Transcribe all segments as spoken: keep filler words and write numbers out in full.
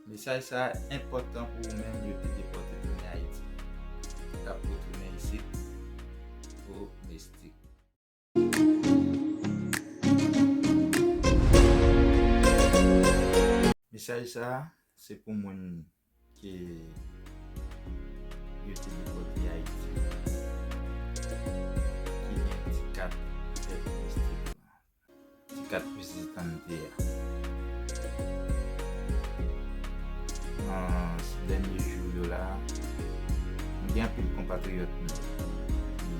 Mesaj sa a enpòtan pou ou menm yo te depòte tounen Ayiti, k ap retounen isit pou Mestik. Mesaj sa a se pou moun ke yo te depòte Ayiti, ki gen ti kat fè Mestik la, ti kat vizitante a. Nan dènye jou yo la, m gen anpil konpatriyòt nou ki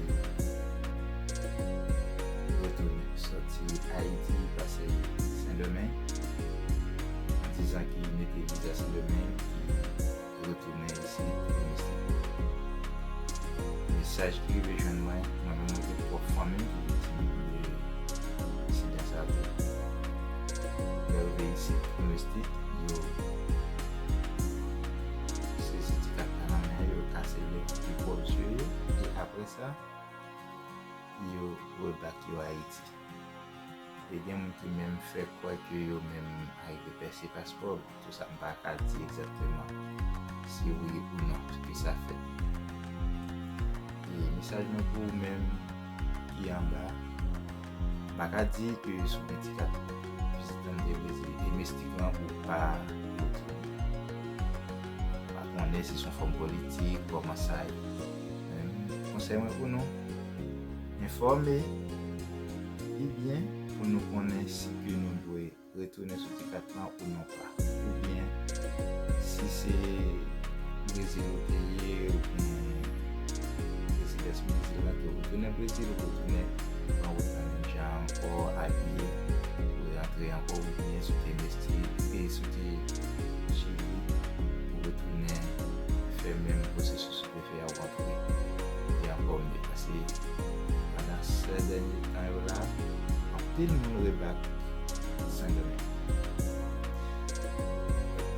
retounen sòti Ayiti, pase Sendomeng, an dizan ki mete viza Sendomeng, ki retounen isit pou Mestik. Mesaj ki rive jwenn mwen, mwen menm mwen gen pwòp fanmi m ki viktim de ensidan sa tou. Lè yo rive isit pou Mestik, yo sezi ti kat la nan men yo, yo kase lè de pwòp zye yo, e apre sa, yo rebak yo Ayiti. E gen moun ki menm fè kwè ke yo menm arive pèse paspò, tou sa m pa ka di egzakteman si wi ou non ke sa fèt. E mesaj mwen pou ou menm ki anba, m pa ka di ke si w gen ti kat vizitante Brezil e Mestik lan pou w pa retounen. M pa konnen si se yon fòm politik, kòman sa ye. Men konsèy mwen pou nou, enfòme pi byen pou nou konnen si ke nou dwe retounen sou ti kat lan ou non pa. Oubyen, si se Brezil ou te ye, oubyen Brezil, èske Brezil la ke ou retounen Brezil, ou retounen pran wout la menm jan ankò, abiye, ou rantre ankò, oubyen si w te Mestik, e si w te Chili, ou retounen fè menm pwosesis ou te fè a, ou rantre. E ankò mye, paske pandan sèt dènye tan yo la, anpil moun rebak Sendomeng.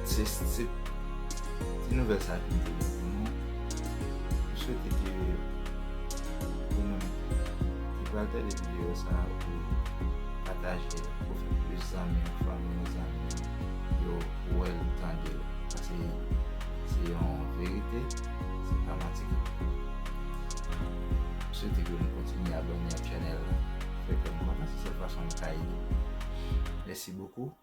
Se, se ti nouvèl sa ke m te gen pou nou. M swete ke ou menm ki pral tande videyo sa a, ou pataje l, pou fè plis zanmi w, fanmi w, zanmi w, yo wè l, tande l. Paske se yon verite, se pa manti. M swete ke nou kontinye abòne ak chanèl la. Fè kè m kontan, se sèl fason nou ka ede. Mèsi bokou.